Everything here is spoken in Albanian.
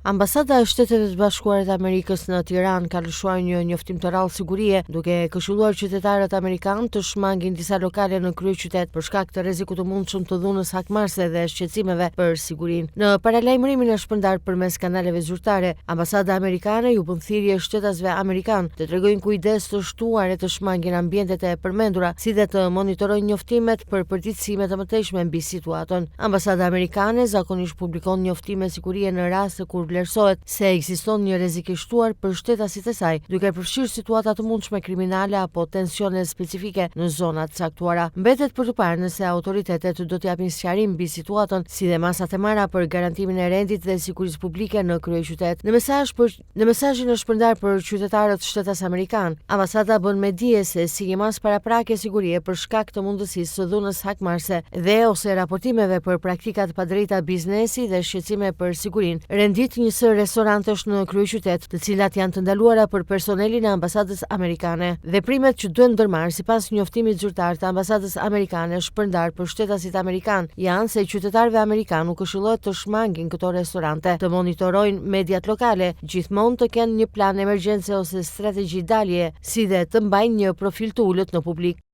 Ambasada e Shteteve të Bashkuara të Amerikës në Tiranë ka lëshuar një njoftim të rrallë sigurie, duke këshilluar qytetarët amerikanë të shmangin disa lokale në kryeqytet për shkak të rrezikut të mundshëm të dhunës hakmarrëse dhe shqetësimeve për sigurinë. Në paralajmërimin e shpërndarë përmes kanaleve zyrtare, ambasada amerikane ju bën thirrje shtetasve amerikanë të tregojnë kujdes të shtuar e të shmangin ambientet e përmendura, si dhe të monitorojnë njoftimet për përditësime të mëtejshme mbi situatën. Ambasada amerikane zakonisht publikon njoftime sigurie në raste kur vlerësohet se ekziston një rrezik i shtuar për shtetasit e saj, duke përfshirë situata të mundshme kriminale apo tensione specifike në zona të caktuara. Mbetet për t'u parë nëse autoritetet do të japin sqarim mbi situatën, si dhe masat e marra për garantimin e rendit dhe sigurisë publike në kryeqytet. Në mesazh për Në mesazhin e shpërndarë për qytetarët shtetas amerikanë, ambasada bën me dije se si një masë paraprake sigurie për shkak të mundësisë së dhunës hakmarrëse dhe ose raportimeve për praktika të padrejta biznesi dhe shqetësime për sigurinë, rendit një sërë restorantesh në kryeqytet, të cilat janë të ndaluara për personelin e ambasadës amerikane. Veprimet që duhen ndërmarrë sipas njoftimit zyrtar të ambasadës amerikane shpërndarë për shtetasit amerikanë janë se qytetarëve amerikanë u këshillohet të shmangin këto restorante, të monitorojnë mediat lokale, gjithmonë të kenë një plan emergjence ose strategji daljeje, si dhe të mbajnë një profil të ulët në publik.